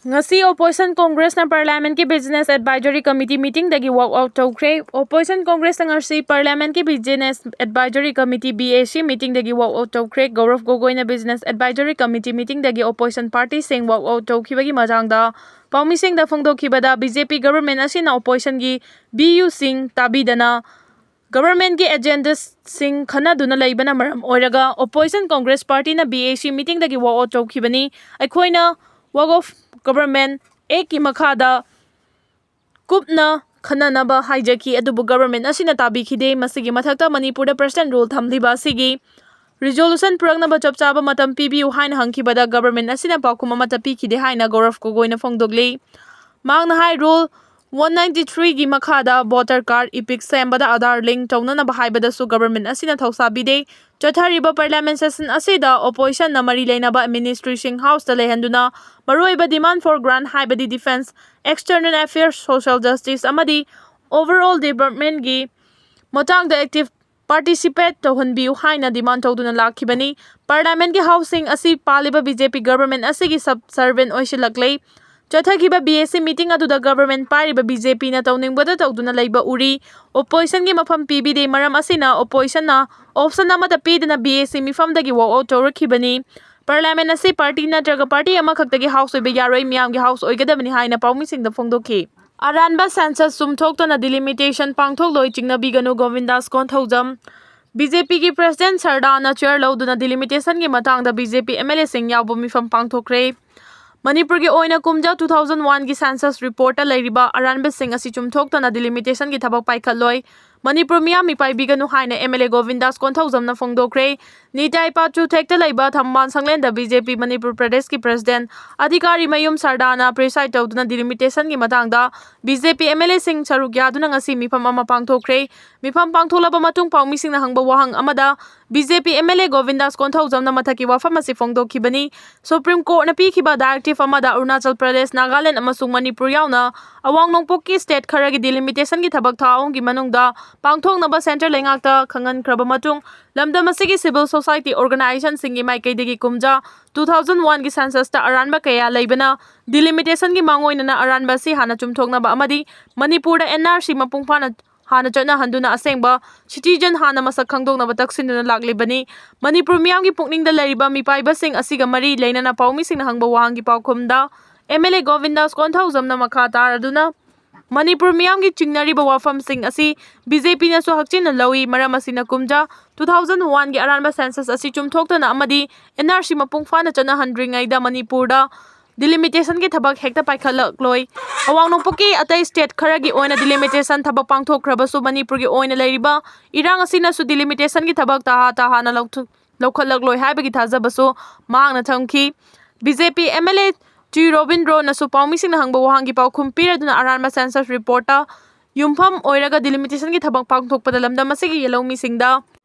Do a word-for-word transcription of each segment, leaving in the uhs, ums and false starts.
ꯉꯁꯤ Opposition Congressꯅ Parliamentꯀꯤ Business Advisory Committee meetingꯗꯒꯤ walk out ꯇꯧꯈ꯭ꯔꯦ꯫ Opposition Congressꯅ ꯉꯁꯤ Parliamentꯀꯤ Business Advisory Committee, B A C, meetingꯗꯒꯤ walk out ꯇꯧꯈ꯭ꯔꯦ꯫ ꯒꯧꯔꯕ ꯒꯣꯒꯣꯏꯅ Business Advisory Committee meetingꯗꯒꯤ opposition partyꯁꯤꯡ walk out ꯇꯧꯈꯤꯕꯒꯤ ꯃꯇꯥꯡꯗ ꯄꯥꯎꯃꯤꯁꯤꯡꯗ ꯐꯣꯡꯗꯣꯛꯈꯤꯕꯗ, B J P government ꯑꯁꯤꯅ oppositionꯒꯤ viewꯁꯤꯡ ꯇꯥꯕꯤꯗꯅ governmentꯀꯤ agendaꯁꯤꯡ ꯈꯟꯅꯗꯨꯅ ꯂꯩꯕꯅ ꯃꯔꯝ ꯑꯣꯏꯔꯒ Opposition Congress Partyꯅ B A C meetingꯗꯒꯤ walk out ꯇꯧꯈꯤꯕꯅꯤ꯫ ꯑꯩꯈꯣꯏꯅ Waqf Government Actꯀꯤ ꯃꯈꯥꯗ ꯀꯨꯞꯅ ꯈꯟꯅꯅꯕ ꯍꯥꯏꯖꯈꯤ, ꯑꯗꯨꯕꯨ government ꯑꯁꯤꯅ ꯇꯥꯕꯤꯈꯤꯗꯦ꯫ ꯃꯁꯤꯒꯤ ꯃꯊꯛꯇ ꯃꯅꯤꯄꯨꯔꯗ present rule ꯊꯝꯂꯤꯕ ꯑꯁꯤꯒꯤ resolution ꯄꯨꯔꯛꯅꯕ ꯆꯞ ꯆꯥꯕ ꯃꯇꯝ ꯄꯤꯕꯤꯌꯨ ꯍꯥꯏꯅ ꯍꯪꯈꯤꯕꯗ government ꯑꯁꯤꯅ ꯄꯥꯎꯈꯨꯝ ꯑꯃꯠꯇ ꯄꯤꯈꯤꯗꯦ ꯍꯥꯏꯅ ꯒꯧꯔꯕ ꯒꯣꯒꯣꯏꯅ ꯐꯣꯡꯗꯣꯛꯂꯤ꯫ ꯃꯍꯥꯛꯅ ꯍꯥꯏ, Rule one ninety-threeꯒꯤ ꯃꯈꯥꯗ voter card, EPIC ꯁꯦꯝꯕꯗ Aadhaar link ꯇꯧꯅꯅꯕ ꯍꯥꯏꯕꯗꯁꯨ government ꯑꯁꯤꯅ ꯊꯧꯁꯥꯕꯤꯗꯦ꯫ ꯆꯠꯊꯔꯤꯕ Parliament session ꯑꯁꯤꯗ oppositionꯅ ꯃꯔꯤ ꯂꯩꯅꯕ ministryꯁꯤꯡ houseꯇ ꯂꯩꯍꯟꯗꯨꯅ ꯃꯔꯨꯑꯣꯏꯕ demand for grant, ꯍꯥꯏꯕꯗꯤ defence, external affairs, social justice ꯑꯃꯗꯤ overall developmentꯀꯤ ꯃꯇꯥꯡꯗ active participate ꯇꯧꯍꯟꯕꯤꯌꯨ ꯍꯥꯏꯅ demand ꯇꯧꯗꯨꯅ ꯂꯥꯛꯈꯤꯕꯅꯤ꯫ Parliamentꯀꯤ houseꯁꯤꯡ ꯑꯁꯤ ꯄꯥꯜꯂꯤꯕ B J P government ꯑꯁꯤꯒꯤ subservient ꯑꯣꯏꯁꯤꯜꯂꯛꯂꯦ꯫ ꯆꯠꯊꯈꯤꯕ B A C meeting ꯑꯗꯨꯗ government ꯄꯥꯏꯔꯤꯕ B J Pꯅ ꯇꯧꯅꯤꯡꯕꯗ ꯇꯧꯗꯨꯅ ꯂꯩꯕ ꯎꯔꯤ꯫ Oppositionꯒꯤ ꯃꯐꯝ ꯄꯤꯕꯤꯗꯦ꯫ ꯃꯔꯝ ꯑꯁꯤꯅ oppositionꯅ option ꯑꯃꯠꯇ ꯄꯤꯗꯅ B A C ꯃꯤꯐꯝꯗꯒꯤ walk out ꯇꯧꯔꯛꯈꯤꯕꯅꯤ꯫ Parliament ꯑꯁꯤ party ꯅꯠꯇ꯭ꯔꯒ party ꯑꯃꯈꯛꯇꯒꯤ house ꯑꯣꯏꯕ ꯌꯥꯔꯣꯏ, ꯃꯤꯌꯥꯝꯒꯤ house ꯑꯣꯏꯒꯗꯕꯅꯤ ꯍꯥꯏꯅ ꯄꯥꯎꯃꯤꯁꯤꯡꯗ ꯐꯣꯡꯗꯣꯛꯈꯤ꯫ ꯑꯔꯥꯟꯕ census ꯆꯨꯝꯊꯣꯛꯇꯅ delimitation ꯄꯥꯡꯊꯣꯛꯂꯣꯏ, ꯆꯤꯡꯅꯕꯤꯒꯅꯨ, ꯒꯣꯕꯤꯟꯗꯥꯁ Konthoujam. B J Pꯒꯤ president ꯁꯔꯗꯥꯅ chair ꯂꯧꯗꯨꯅ delimitationꯒꯤ ꯃꯇꯥꯡꯗ B J P M L Aꯁꯤꯡ ꯌꯥꯎꯕ ꯃꯤꯐꯝ ꯄꯥꯡꯊꯣꯛꯈ꯭ꯔꯦ꯫ ꯃꯅꯤꯄꯨꯔꯒꯤ ꯑꯣꯏꯅ ꯀꯨꯝꯖꯥ two thousand oneꯒꯤ census reportꯇ ꯂꯩꯔꯤꯕ ꯑꯔꯥꯟꯕꯁꯤꯡ ꯑꯁꯤ ꯆꯨꯝꯊꯣꯛꯇꯅ delimitationꯒꯤ ꯊꯕꯛ ꯄꯥꯏꯈꯠꯂꯣꯏ, ꯃꯅꯤꯄꯨꯔ ꯃꯤꯌꯥꯝ ꯃꯤꯄꯥꯏꯕꯤꯒꯅꯨ ꯍꯥꯏꯅ M L A ꯒꯣꯕꯤꯟꯗꯥꯁ ꯀꯣꯟꯊꯧꯖꯝꯅ ꯐꯣꯡꯗꯣꯛꯈ꯭ꯔꯦ꯫ ꯅꯤꯇꯥꯏ ꯄꯥꯠ ꯆꯨꯊꯦꯛꯇ ꯂꯩꯕ ꯊꯝꯕꯥꯜ ꯁꯪꯂꯦꯟꯗ B J P ꯃꯅꯤꯄꯨꯔ ꯄ꯭ꯔꯗꯦꯁꯀꯤ president ꯑꯙꯤꯀꯥꯔꯤ ꯃꯌꯨꯝ ꯁꯔꯗꯥꯅ preside ꯇꯧꯗꯨꯅ delimitationꯒꯤ ꯃꯇꯥꯡꯗ B J P M L Aꯁꯤꯡ ꯁꯔꯨꯛ ꯌꯥꯗꯨꯅ ꯉꯁꯤ ꯃꯤꯐꯝ ꯑꯃ ꯄꯥꯡꯊꯣꯛꯈ꯭ꯔꯦ꯫ ꯃꯤꯐꯝ ꯄꯥꯡꯊꯣꯛꯂꯕ ꯃꯇꯨꯡ ꯄꯥꯎꯃꯤꯁꯤꯡꯅ ꯍꯪꯕ ꯋꯥꯍꯪ ꯑꯃꯗ B J P M L A ꯒꯣꯕꯤꯟꯗꯥꯁ ꯀꯣꯟꯊꯧꯖꯝꯅ ꯃꯊꯛꯀꯤ ꯋꯥꯐꯝ ꯑꯁꯤ ꯐꯣꯡꯗꯣꯛꯈꯤꯕꯅꯤ꯫ Supreme Courtꯅ ꯄꯤꯈꯤꯕ directive ꯑꯃꯗ ꯑꯔꯨꯅꯥꯆꯜ ꯄ꯭ꯔꯗꯦꯁ, ꯅꯥꯒꯥꯂꯦꯟ ꯑꯃꯁꯨꯡ ꯃꯅꯤꯄꯨꯔ ꯌꯥꯎꯅ ꯑꯋꯥꯡ ꯅꯣꯡꯄꯣꯛꯀꯤ state ꯈꯔꯒꯤ delimitationꯒꯤ ꯊꯕꯛ ꯊꯥ ꯑꯍꯨꯝꯒꯤ ꯃꯅꯨꯡꯗ ꯄꯥꯡꯊꯣꯛꯅꯕ centre ꯂꯩꯉꯥꯛꯇ ꯈꯪꯍꯟꯈ꯭ꯔꯕ ꯃꯇꯨꯡ, ꯂꯝꯗꯝ ꯑꯁꯤꯒꯤ civil society organisationꯁꯤꯡꯒꯤ ꯃꯥꯏꯀꯩꯗꯒꯤ ꯀꯨꯝꯖꯥ two thousand oneꯒꯤ censusꯇ ꯑꯔꯥꯟꯕ ꯀꯌꯥ ꯂꯩꯕꯅ delimitationꯒꯤ ꯃꯥꯡꯑꯣꯏꯅꯅ ꯑꯔꯥꯟꯕ ꯑꯁꯤ ꯍꯥꯟꯅ ꯆꯨꯝꯊꯣꯛꯅꯕ ꯑꯃꯗꯤ ꯃꯅꯤꯄꯨꯔꯗ NRC ꯃꯄꯨꯡ ꯐꯥꯅ ꯍꯥꯟꯅ ꯆꯠꯅꯍꯟꯗꯨꯅ ꯑꯁꯦꯡꯕ citizen ꯍꯥꯟꯅ ꯃꯁꯛ ꯈꯪꯗꯣꯛꯅꯕ ꯇꯛꯁꯤꯟꯗꯨꯅ ꯂꯥꯛꯂꯤꯕꯅꯤ꯫ ꯃꯅꯤꯄꯨꯔ ꯃꯤꯌꯥꯝꯒꯤ ꯄꯨꯛꯅꯤꯡꯗ ꯂꯩꯔꯤꯕ ꯃꯤꯄꯥꯏꯕꯁꯤꯡ ꯑꯁꯤꯒ ꯃꯔꯤ ꯂꯩꯅꯅ ꯄꯥꯎꯃꯤꯁꯤꯡꯅ ꯍꯪꯕ ꯋꯥꯍꯪꯒꯤ ꯄꯥꯎꯈꯨꯝꯗ MLA ꯒꯣꯕꯤꯟꯗꯥꯁ ꯀꯣꯟꯊꯧꯖꯝꯅ ꯃꯈꯥ ꯇꯥꯔꯗꯨꯅ ꯃꯅꯤꯄꯨꯔ ꯃꯤꯌꯥꯝꯒꯤ ꯆꯤꯡꯅꯔꯤꯕ ꯋꯥꯐꯝꯁꯤꯡ ꯑꯁꯤ BJPꯅꯁꯨ ꯍꯛꯆꯤꯟꯅ ꯂꯧꯏ꯫ ꯃꯔꯝ ꯑꯁꯤꯅ ꯀꯨꯝꯖꯥ two thousand oneꯒꯤ ꯑꯔꯥꯟꯕ census ꯑꯁꯤ ꯆꯨꯝꯊꯣꯛꯇꯅ ꯑꯃꯗꯤ NRC ꯃꯄꯨꯡ ꯐꯥꯅ ꯆꯠꯅꯍꯟꯗ꯭ꯔꯤꯉꯩꯗ ꯃꯅꯤꯄꯨꯔꯗ delimitationꯒꯤ ꯊꯕꯛ ꯍꯦꯛꯇ ꯄꯥꯏꯈꯠꯂꯛꯂꯣꯏ꯫ ꯑꯋꯥꯡ ꯅꯣꯡꯄꯣꯛꯀꯤ ꯑꯇꯩ state ꯈꯔꯒꯤ ꯑꯣꯏꯅ delimitation ꯊꯕꯛ ꯄꯥꯡꯊꯣꯛꯈ꯭ꯔꯕꯁꯨ ꯃꯅꯤꯄꯨꯔꯒꯤ ꯑꯣꯏꯅ ꯂꯩꯔꯤꯕ ꯏꯔꯥꯡ ꯑꯁꯤꯅꯁꯨ delimitation ꯊꯕꯛ ꯇꯍꯥ ꯇꯍꯥꯅ ꯂꯧꯊꯣꯛ-, ꯂꯧꯈꯠꯂꯛꯂꯣꯏ ꯍꯥꯏꯕꯒꯤ ꯊꯥꯖꯕꯁꯨ ꯃꯍꯥꯛꯅ ꯊꯝꯈꯤ꯫ BJP MLA ꯇꯤ ꯔꯣꯕꯤꯟꯗ꯭ꯔꯣꯅꯁꯨ ꯄꯥꯎꯃꯤꯁꯤꯡꯅ ꯍꯪꯕ ꯋꯥꯍꯪꯒꯤ ꯄꯥꯎꯈꯨꯝ ꯄꯤꯔꯗꯨꯅ ꯑꯔꯥꯟꯕ census reportꯇ ꯌꯨꯝꯐꯝ ꯑꯣꯏꯔꯒ delimitationꯒꯤ ꯊꯕꯛ ꯄꯥꯡꯊꯣꯛꯄꯗ ꯂꯝꯗꯝ ꯑꯁꯤꯒꯤ ꯌꯦꯜꯍꯧꯃꯤꯁꯤꯡꯗ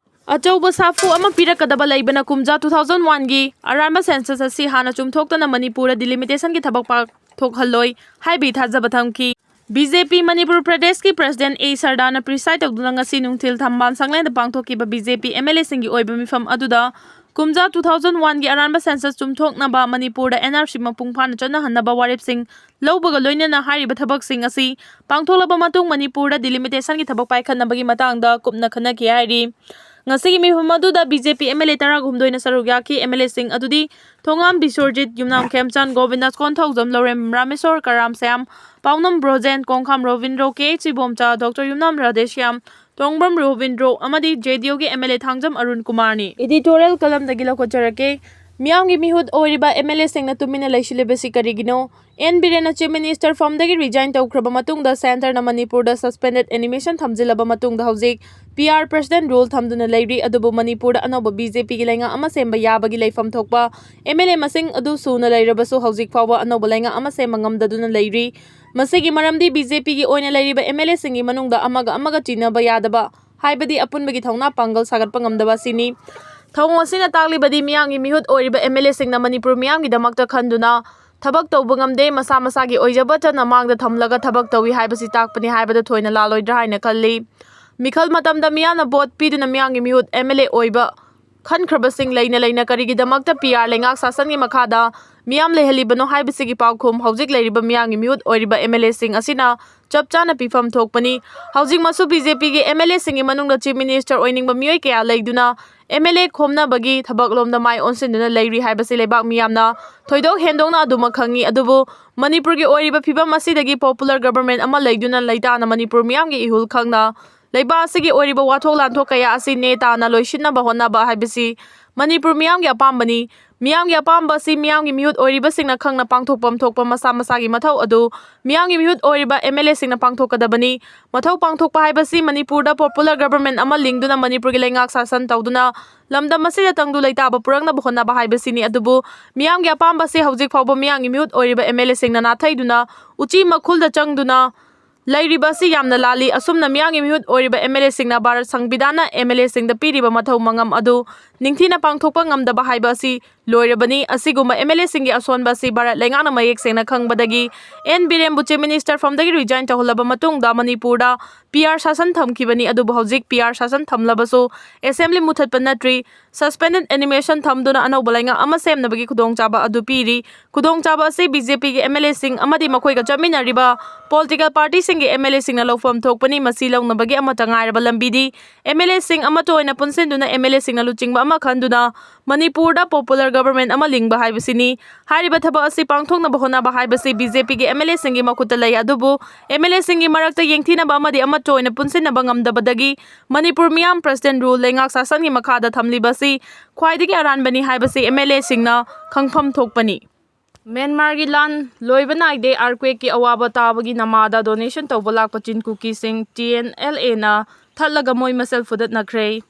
ꯑꯆꯧꯕ ꯁꯥꯐꯨ ꯑꯃ ꯄꯤꯔꯛꯀꯗꯕ ꯂꯩꯕꯅ ꯀꯨꯝꯖꯥ two thousand oneꯒꯤ ꯑꯔꯥꯟꯕ census ꯑꯁꯤ ꯍꯥꯟꯅ ꯆꯨꯝꯊꯣꯛꯇꯅ ꯃꯅꯤꯄꯨꯔꯗ delimitationꯒꯤ ꯊꯕꯛ ꯄꯥꯡꯊꯣꯛꯍꯜꯂꯣꯏ ꯍꯥꯏꯕꯒꯤ ꯊꯥꯖꯕ ꯊꯝꯈꯤ꯫ BJP ꯃꯅꯤꯄꯨꯔ ꯄ꯭ꯔꯗꯦꯁꯀꯤ president ꯑꯦ ꯁꯔꯗꯥꯅ preside ꯇꯧꯗꯨꯅ ꯉꯁꯤ ꯅꯨꯡꯊꯤꯜ ꯊꯝꯕꯥꯜ ꯁꯪꯂꯦꯟꯗ ꯄꯥꯡꯊꯣꯛꯈꯤꯕ BJP MLAꯁꯤꯡꯒꯤ ꯑꯣꯏꯕ ꯃꯤꯐꯝ ꯑꯗꯨꯗ ꯀꯨꯝꯖꯥ two thousand oneꯒꯤ ꯑꯔꯥꯟꯕ census ꯆꯨꯝꯊꯣꯛꯅꯕ ꯃꯅꯤꯄꯨꯔꯗ NRC ꯃꯄꯨꯡ ꯐꯥꯅ ꯆꯠꯅꯍꯟꯅꯕ ꯋꯥꯔꯦꯞꯁꯤꯡ ꯂꯧꯕꯒ ꯂꯣꯏꯅꯅ ꯍꯥꯏꯔꯤꯕ ꯊꯕꯛꯁꯤꯡ ꯑꯁꯤ ꯄꯥꯡꯊꯣꯛꯂꯕ ꯃꯇꯨꯡ ꯃꯅꯤꯄꯨꯔꯗ delimitationꯒꯤ ꯊꯕꯛ ꯄꯥꯏꯈꯠꯅꯕꯒꯤ ꯃꯇꯥꯡꯗ ꯀꯨꯞꯅ ꯈꯟꯅꯈꯤ ꯍꯥꯏꯔꯤ꯫ ꯉꯁꯤꯒꯤ ꯃꯤꯐꯝ ꯑꯗꯨꯗ BJP MLA ꯇꯔꯥꯍꯨꯝꯗꯣꯏꯅ ꯁꯔꯨꯛ ꯌꯥꯈꯤ꯫ MLAꯁꯤꯡ ꯑꯗꯨꯗꯤ ꯊꯣꯉꯥꯝ ꯕꯤꯁ꯭ꯋꯔꯖꯤꯠ, ꯌꯨꯝꯅꯥꯝ ꯈꯦꯝꯆꯥꯟ, ꯒꯣꯕꯤꯟꯗꯥꯁ ꯀꯣꯟꯊꯧꯖꯝ, ꯂꯧꯔꯦꯝ ꯔꯥꯃꯦꯁꯣꯔ, ꯀꯔꯥꯝ ꯁ꯭ꯌꯥꯝ, ꯄꯥꯎꯅꯝ ꯕ꯭ꯔꯣꯖꯦꯟ, ꯀꯣꯡꯈꯥꯝ ꯔꯣꯕꯤꯟꯗ꯭ꯔꯣ, ꯀꯦ ꯑꯦꯆ ꯏꯕꯣꯝꯆꯥ, ꯗꯣꯛꯇꯔ ꯌꯨꯝꯅꯥꯝ ꯔꯥꯙꯦꯁ꯭ꯌꯥꯝ, ꯇꯣꯡꯕ꯭ꯔꯝ ꯔꯣꯕꯤꯟꯗ꯭ꯔꯣ ꯑꯃꯗꯤ JDUꯒꯤ MLA ꯊꯥꯡꯖꯝ ꯑꯔꯨꯟ ꯀꯨꯃꯥꯔꯅꯤ꯫ Editorial ꯀꯂꯝꯗꯒꯤ ꯂꯧꯈꯠꯆꯔꯛꯀꯦ꯫ ꯃꯤꯌꯥꯝꯒꯤ ꯃꯤꯍꯨꯠ ꯑꯣꯏꯔꯤꯕ MLAꯁꯤꯡꯅ ꯇꯨꯃꯤꯟꯅ ꯂꯩꯁꯤꯜꯂꯤꯕꯁꯤ ꯀꯔꯤꯒꯤꯅꯣ? ꯑꯦꯟ ꯕꯤꯔꯦꯟꯅ Chief Ministerꯐꯝꯗꯒꯤ resign ꯇꯧꯈ꯭ꯔꯕ ꯃꯇꯨꯡꯗ centreꯅ ꯃꯅꯤꯄꯨꯔꯗ suspended animation ꯊꯝꯖꯤꯜꯂꯕ ꯃꯇꯨꯡꯗ ꯍꯧꯖꯤꯛ PR president rule ꯊꯝꯗꯨꯅ ꯂꯩꯔꯤ꯫ ꯑꯗꯨꯕꯨ ꯃꯅꯤꯄꯨꯔꯗ ꯑꯅꯧꯕ BJPꯒꯤ ꯂꯩꯉꯥꯛ ꯑꯃ ꯁꯦꯝꯕ ꯌꯥꯕꯒꯤ ꯂꯩꯐꯝ ꯊꯣꯛꯄ MLA ꯃꯁꯤꯡ ꯑꯗꯨ ꯁꯨꯅ ꯂꯩꯔꯕꯁꯨ ꯍꯧꯖꯤꯛ ꯐꯥꯎꯕ ꯑꯅꯧꯕ ꯂꯩꯉꯥꯛ ꯑꯃ ꯁꯦꯝꯕ ꯉꯝꯗꯗꯨꯅ ꯂꯩꯔꯤ꯫ ꯃꯁꯤꯒꯤ ꯃꯔꯝꯗꯤ BJPꯒꯤ ꯑꯣꯏꯅ ꯂꯩꯔꯤꯕ MLAꯁꯤꯡꯒꯤ ꯃꯅꯨꯡꯗ ꯑꯃꯒ ꯑꯃꯒ ꯆꯤꯟꯅꯕ ꯌꯥꯗꯕ, ꯍꯥꯏꯕꯗꯤ ꯑꯄꯨꯟꯕꯒꯤ ꯊꯧꯅꯥ ꯄꯥꯡꯒꯜ ꯁꯥꯒꯠꯄ ꯉꯝꯗꯕ ꯑꯁꯤꯅꯤ꯫ ꯊꯧꯑꯣꯡ ꯑꯁꯤꯅ ꯇꯥꯛꯂꯤꯕꯗꯤ ꯃꯤꯌꯥꯝꯒꯤ ꯃꯤꯍꯨꯠ ꯑꯣꯏꯔꯤꯕ MLAꯁꯤꯡꯅ ꯃꯅꯤꯄꯨꯔ ꯃꯤꯌꯥꯝꯒꯤꯗꯃꯛꯇ ꯈꯟꯗꯨꯅ ꯊꯕꯛ ꯇꯧꯕ ꯉꯝꯗꯦ, ꯃꯁꯥ ꯃꯁꯥꯒꯤ ꯑꯣꯏꯖꯕꯇꯅ ꯃꯥꯡꯗ ꯊꯝꯂꯒ ꯊꯕꯛ ꯇꯧꯏ ꯍꯥꯏꯕꯁꯤ ꯇꯥꯛꯄꯅꯤ ꯍꯥꯏꯕꯗ ꯊꯣꯏꯅ ꯂꯥꯜꯂꯣꯏꯗ꯭ꯔꯥ ꯍꯥꯏꯅ ꯈꯜꯂꯤ꯫ ꯃꯤꯈꯜ ꯃꯇꯝꯗ ꯃꯤꯌꯥꯝꯅ ꯚꯣꯠ ꯄꯤꯗꯨꯅ ꯃꯤꯌꯥꯝꯒꯤ ꯃꯤꯍꯨꯠ ꯑꯦꯝ ꯑꯦꯜ ꯑꯦ ꯑꯣꯏꯕ ꯈꯟꯈ꯭ꯔꯕꯁꯤꯡ ꯂꯩꯅ ꯂꯩꯅ ꯀꯔꯤꯒꯤꯗꯃꯛꯇ ꯄꯤ ꯑꯥꯔ ꯂꯩꯉꯥꯛ ꯁꯥꯁꯟꯒꯤ ꯃꯈꯥꯗ ꯃꯤꯌꯥꯝ ꯂꯩꯍꯜꯂꯤꯕꯅꯣ ꯍꯥꯏꯕꯁꯤꯒꯤ ꯄꯥꯎꯈꯨꯝ ꯍꯧꯖꯤꯛ ꯂꯩꯔꯤꯕ ꯃꯤꯌꯥꯝꯒꯤ ꯃꯤꯍꯨꯠ ꯑꯣꯏꯔꯤꯕ ꯑꯦꯝ ꯑꯦꯜ ꯑꯦꯁꯤꯡ ꯑꯁꯤꯅ ꯆꯞ ꯆꯥꯅ ꯄꯤꯐꯝ ꯊꯣꯛꯄꯅꯤ꯫ ꯍꯧꯖꯤꯛꯃꯛꯁꯨ ꯕꯤ ꯖꯦ ꯄꯤꯒꯤ ꯑꯦꯝ ꯑꯦꯜ ꯑꯦꯁꯤꯡꯒꯤ ꯃꯅꯨꯡꯗ ꯆꯤꯐ ꯃꯤꯅꯤꯁꯇꯔ ꯑꯣꯏꯅꯤꯡꯕ ꯃꯤꯑꯣꯏ ꯀꯌꯥ ꯂꯩꯗꯨꯅ ꯑꯦꯝ ꯑꯦꯜ ꯑꯦ ꯈꯣꯝꯅꯕꯒꯤ ꯊꯕꯛꯂꯣꯝꯗ ꯃꯥꯏ ꯑꯣꯟꯁꯤꯟꯗꯨꯅ ꯂꯩꯔꯤ ꯍꯥꯏꯕꯁꯤ ꯂꯩꯕꯥꯛ ꯃꯤꯌꯥꯝꯅ ꯊꯣꯏꯗꯣꯛ ꯍꯦꯟꯗꯣꯛꯅ ꯑꯗꯨꯃꯛ ꯈꯪꯏ꯫ ꯑꯗꯨꯕꯨ ꯃꯅꯤꯄꯨꯔꯒꯤ ꯑꯣꯏꯔꯤꯕ ꯐꯤꯕꯝ ꯑꯁꯤꯗꯒꯤ ꯄꯣꯄꯨꯂꯔ ꯒꯕꯔꯟꯃꯦꯟꯠ ꯑꯃ ꯂꯩꯗꯨꯅ ꯂꯩꯇꯥꯅ ꯃꯅꯤꯄꯨꯔ ꯃꯤꯌꯥꯝꯒꯤ ꯏꯍꯨꯜ ꯈꯪꯅ ꯂꯩꯕꯥꯛ ꯑꯁꯤꯒꯤ ꯑꯣꯏꯔꯤꯕ ꯋꯥꯊꯣꯛ ꯂꯥꯟꯊꯣꯛ ꯀꯌꯥ ꯑꯁꯤ ꯅꯦ ꯇꯥꯅ ꯂꯣꯏꯁꯤꯟꯅꯕ ꯍꯣꯠꯅꯕ ꯍꯥꯏꯕꯁꯤ ꯃꯅꯤꯄꯨꯔ ꯃꯤꯌꯥꯝꯒꯤ ꯑꯄꯥꯝꯕꯅꯤ꯫ ꯃꯤꯌꯥꯝꯒꯤ ꯑꯄꯥꯝꯕ ꯑꯁꯤ ꯃꯤꯌꯥꯝꯒꯤ ꯃꯤꯍꯨꯠ ꯑꯣꯏꯔꯤꯕꯁꯤꯡꯅ ꯈꯪꯅ ꯄꯥꯡꯊꯣꯛꯐꯝ ꯊꯣꯛꯄ ꯃꯁꯥ ꯃꯁꯥꯒꯤ ꯃꯊꯧ ꯑꯗꯨ ꯃꯤꯌꯥꯝꯒꯤ ꯃꯤꯍꯨꯠ ꯑꯣꯏꯔꯤꯕ ꯑꯦꯝ ꯑꯦꯜ ꯑꯦꯁꯤꯡꯅ ꯄꯥꯡꯊꯣꯛꯀꯗꯕꯅꯤ꯫ ꯃꯊꯧ ꯄꯥꯡꯊꯣꯛꯄ ꯍꯥꯏꯕꯁꯤ ꯃꯅꯤꯄꯨꯔꯗ ꯄꯣꯄꯨꯂꯔ ꯒꯕꯔꯟꯃꯦꯟꯠ ꯑꯃ ꯂꯤꯡꯗꯨꯅ ꯃꯅꯤꯄꯨꯔꯒꯤ ꯂꯩꯉꯥꯛ ꯁꯥꯁꯟ ꯇꯧꯗꯨꯅ ꯂꯝꯗꯝ ꯑꯁꯤꯗ ꯇꯪꯗꯨ ꯂꯩꯇꯥꯕ ꯄꯨꯔꯛꯅꯕ ꯍꯣꯠꯅꯕ ꯍꯥꯏꯕꯁꯤꯅꯤ꯫ ꯑꯗꯨꯕꯨ ꯃꯤꯌꯥꯝꯒꯤ ꯑꯄꯥꯝꯕ ꯑꯁꯤ ꯍꯧꯖꯤꯛ ꯐꯥꯎꯕ ꯃꯤꯌꯥꯝꯒꯤ ꯃꯤꯍꯨꯠ ꯑꯣꯏꯔꯤꯕ ꯑꯦꯝ ꯑꯦꯜ ꯑꯦꯁꯤꯡꯅ ꯅꯥꯊꯩꯗꯨꯅ ꯎꯆꯤ ꯃꯈꯨꯜꯗ ꯆꯪꯗꯨꯅ ꯂꯩꯔꯤꯕ ꯑꯁꯤ ꯌꯥꯝꯅ ꯂꯥꯜꯂꯤ꯫ ꯑꯁꯨꯝꯅ ꯃꯤꯌꯥꯝꯒꯤ ꯃꯤꯍꯨꯠ ꯑꯣꯏꯔꯤꯕ ꯑꯦꯝ ꯑꯦꯜ ꯑꯦꯁꯤꯡꯅ ꯚꯥꯔꯠ ꯁꯪꯕꯤꯙꯥꯟꯅ ꯑꯦꯝ ꯑꯦꯜ ꯑꯦꯁꯤꯡꯗ ꯄꯤꯔꯤꯕ ꯃꯊꯧ ꯃꯉꯝ ꯑꯗꯨ ꯅꯤꯡꯊꯤꯅ ꯄꯥꯡꯊꯣꯛꯄ ꯉꯝꯗꯕ ꯍꯥꯏꯕ ꯑꯁꯤ ꯂꯣꯏꯔꯕꯅꯤ꯫ ꯑꯁꯤꯒꯨꯝꯕ ꯑꯦꯝ ꯑꯦꯜ ꯑꯦꯁꯤꯡꯒꯤ ꯑꯁꯣꯟꯕ ꯑꯁꯤ ꯚꯥꯔꯠ ꯂꯩꯉꯥꯛꯅ ꯃꯌꯦꯛ ꯁꯦꯡꯅ ꯈꯪꯕꯗꯒꯤ ꯑꯦꯟ ꯕꯤꯔꯦꯟꯕꯨ ꯆꯤꯐ ꯃꯤꯅꯤꯁꯇꯔ ꯐꯝꯗꯒꯤ ꯔꯤꯖꯥꯏꯟ ꯇꯧꯍꯜꯂꯕ ꯃꯇꯨꯡꯗ ꯃꯅꯤꯄꯨꯔꯗ ꯄꯤ ꯑꯥꯔ ꯁꯥꯁꯟ ꯊꯝꯈꯤꯕꯅꯤ꯫ ꯑꯗꯨꯕꯨ ꯍꯧꯖꯤꯛ ꯄꯤ ꯑꯥꯔ ꯁꯥꯁꯟ ꯊꯝꯂꯕꯁꯨ ꯑꯦꯁꯦꯝꯕ꯭ꯂꯤ ꯃꯨꯊꯠꯄ ꯅꯠꯇ꯭ꯔꯤ꯫ ꯁꯁꯄꯦꯟꯗꯦꯗ ꯑꯦꯅꯤꯃꯦꯁꯟ ꯊꯝꯗꯨꯅ ꯑꯅꯧꯕ ꯂꯩꯉꯥꯛ ꯑꯃ ꯁꯦꯝꯅꯕꯒꯤ ꯈꯨꯗꯣꯡꯆꯥꯕ ꯑꯗꯨ ꯄꯤꯔꯤ꯫ ꯈꯨꯗꯣꯡꯆꯥꯕ ꯑꯁꯤ ꯕꯤ ꯖꯦ ꯄꯤꯒꯤ ꯑꯦꯝ ꯑꯦꯜ ꯑꯦꯁꯤꯡ ꯑꯃꯗꯤ ꯃꯈꯣꯏꯒ ꯆꯠꯃꯤꯟꯅꯔꯤꯕ ꯄꯣꯂꯤꯇꯤꯀꯦꯜ ꯄꯥꯔꯇꯤꯁꯤꯡꯒꯤ ꯑꯦꯝ ꯑꯦꯜ ꯑꯦꯁꯤꯡꯅ ꯂꯧꯐꯝ ꯊꯣꯛꯄꯅꯤ꯫ ꯃꯁꯤ ꯂꯧꯅꯕꯒꯤ ꯑꯃꯠꯇ ꯉꯥꯏꯔꯕ ꯂꯝꯕꯤꯗꯤ ꯑꯦꯝ ꯑꯦꯜ ꯑꯦꯁꯤꯡ ꯑꯃꯠꯇ ꯑꯣꯏꯅ ꯄꯨꯟꯁꯤꯟꯗꯨꯅ ꯑꯦꯝ ꯑꯦꯜ ꯑꯦꯁꯤꯡꯅ ꯂꯨꯆꯤꯡꯕ ꯑꯃ ꯈꯟꯗꯨꯅ ꯃꯅꯤꯄꯨꯔꯗ ꯄꯣꯄꯨꯂꯔ ꯒꯕꯔꯟꯃꯦꯟꯠ ꯑꯃ ꯂꯤꯡꯕ ꯍꯥꯏꯕꯁꯤꯅꯤ꯫ ꯍꯥꯏꯔꯤꯕ ꯊꯕꯛ ꯑꯁꯤ ꯄꯥꯡꯊꯣꯛꯅꯕ ꯍꯣꯠꯅꯕ ꯍꯥꯏꯕꯁꯤ ꯕꯤ ꯖꯦ ꯄꯤꯒꯤ ꯑꯦꯝ ꯑꯦꯜ ꯑꯦꯁꯤꯡꯒꯤ ꯃꯈꯨꯠꯇ ꯂꯩ꯫ ꯑꯗꯨꯕꯨ ꯑꯦꯝ ꯑꯦꯜ ꯑꯦꯁꯤꯡꯒꯤ ꯃꯔꯛꯇ ꯌꯦꯡꯊꯤꯅꯕ ꯑꯃꯗꯤ ꯑꯃꯠꯇ ꯑꯣꯏꯅ ꯄꯨꯟꯁꯤꯟꯅꯕ ꯉꯝꯗꯕꯗꯒꯤ ꯃꯅꯤꯄꯨꯔ ꯃꯤꯌꯥꯝ ꯄ꯭ꯔꯁꯤꯗꯦꯟꯠ ꯔꯨꯜ ꯂꯩꯉꯥꯛ ꯁꯥꯁꯟꯒꯤ ꯃꯈꯥꯗ ꯊꯝꯂꯤꯕ ꯑꯁꯤ ꯈ꯭ꯋꯥꯏꯗꯒꯤ ꯑꯔꯥꯟꯕꯅꯤ ꯍꯥꯏꯕꯁꯤ ꯑꯦꯝ ꯑꯦꯜ ꯑꯦꯁꯤꯡꯅ ꯈꯪꯐꯝ ꯊꯣꯛꯄꯅꯤ꯫ ꯃ꯭ꯌꯥꯟꯃꯥꯔꯒꯤ ꯂꯥꯟ ꯂꯣꯏꯕ ꯅꯥꯏꯗꯦ, ꯑꯥꯔꯀ꯭ꯋꯦꯛꯀꯤ ꯑꯋꯥꯕ ꯇꯥꯕꯒꯤ ꯅꯃꯥꯗ ꯗꯣꯅꯦꯁꯟ ꯇꯧꯕ ꯂꯥꯛꯄ ꯆꯤꯟ ꯀꯨꯀꯤꯁꯤꯡ ꯇꯤ ꯑꯦꯟ ꯑꯦꯜ ꯑꯦꯅ ꯊꯠꯂꯒ ꯃꯣꯏ ꯃꯁꯦꯜ ꯐꯨꯗꯠꯅꯈ꯭ꯔꯦ꯫